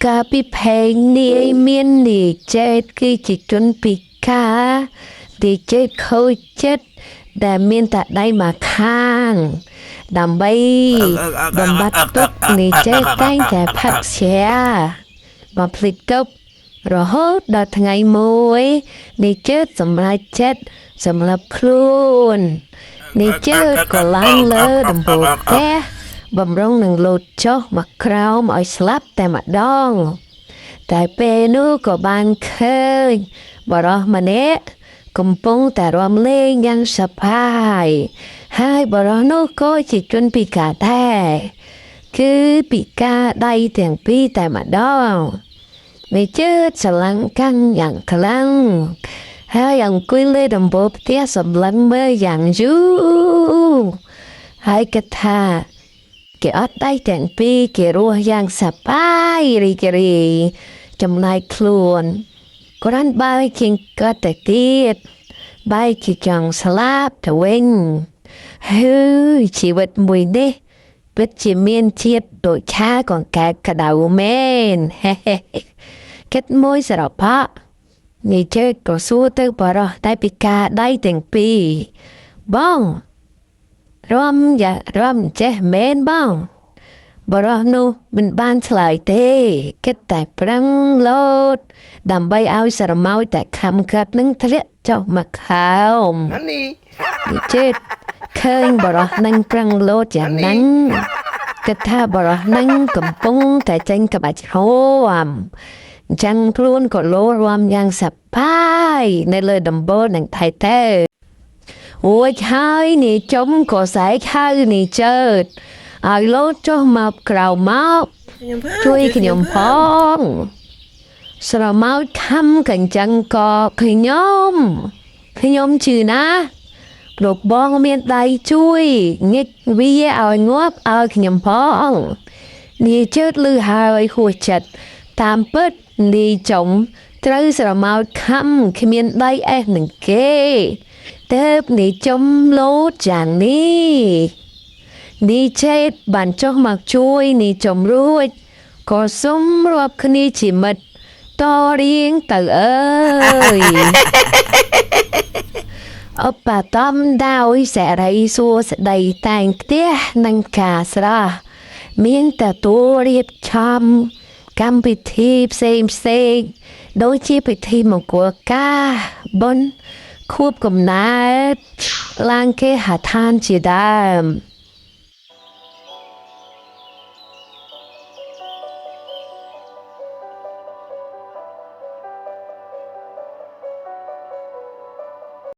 កាលពីផេងនាយមាននាយចេតគឺជាជនពិការនាយចេតខូចចិត្តដែលមានតែដៃមកខាង ដើម្បីបំបត្តិទុក្ខនាយចេតតែងតែផឹកស្រាបំភ្លេចទុក្ខរហូតដល់ថ្ងៃមួយនាយចេតសម្រេចចិត្តសម្លាប់ខ្លួននាយចេតក៏ឡើងលើដំបូលផ្ទះបំរុងនឹងលោតចុះមកក្រោមឲ្យស្លាប់តែម្ដង តែពេលនោះក៏បានឃើញបរិសម្នាក់កំពុងតែរាំលេងយ៉ាងសប្បាយហើយបរិសនោះក៏ជាជនពិការដែរគឺពិការដៃទាំងពីរតែម្ដងវាជឿស្រឡាញ់កាន់យ៉ាងខ្លាំងហើយអង្គុយលើដំបូលផ្ទះសម្លឹងមើលយ៉ាងយូរហើយគិតថា គេអត់ដៃទាំងពីរគេរស់យ៉ាងសប្បាយរីករាយចំណែកខ្លួនគ្រាន់បើជាងគាត់ទៅទៀតបែរជាចង់ស្លាប់ទៅវិញហើយជីវិតមួយនេះពិតជាមានជាតិដូចឆាកង្កែបក្តៅមែនហេហេគិតមួយសរផៈនាយជើក៏សួរទៅបរោះតែពិការដៃទាំងពីរបង រាំយ៉ារាំចេះមែនបងបរោះនោះមិនបានឆ្លើយទេគិតតែប្រឹងលោតដើម្បីឲ្យស្រមោចតែខំកាត់នឹងធ្លាក់ចុះមកខោម 何 និចេតឃើញបរោះនឹងប្រឹងលោតយ៉ាងហ្នឹងគិតថាបរោះនឹងកំពុងតែចេញក្បាច់ហួមអញ្ចឹងខ្លួនក៏លោរាំយ៉ាងសប្បាយនៅលើដំបូលនឹងថៃទៅ រួចហើយនាយចំក៏ស្រែកហៅនាយជើតឲ្យលោតចុះមកក្រៅមក ខ្ញុំផង ជួយខ្ញុំផងស្រមោចខំកញ្ចឹងក៏ខ្ញុំខ្ញុំជឿណាស់ព្រោះបងមានដៃជួយញិចវាឲ្យងាប់ឲ្យខ្ញុំផងនាយជើតលឺហើយហួសចិត្តតាមពិតនាយចំត្រូវស្រមោចខំគ្មានដៃអេះនឹងគេ ទើបនាយចំលោតយ៉ាងនេះ នីចេតបានចុះមកជួយនីចំរួចក៏សុំរាប់គ្នាជាមិត្តតរៀងទៅអើយ ឧបត្ថម្ភដោយសេរីសួស្តីតែងផ្ទះនិងការស្រះមានតែតួរៀបចំកម្មវិធីផ្សេងផ្សេងៗដូចជាពិធីមង្គលការបុណ្យខួបកំណើតឡើងគេហដ្ឋានជាដើម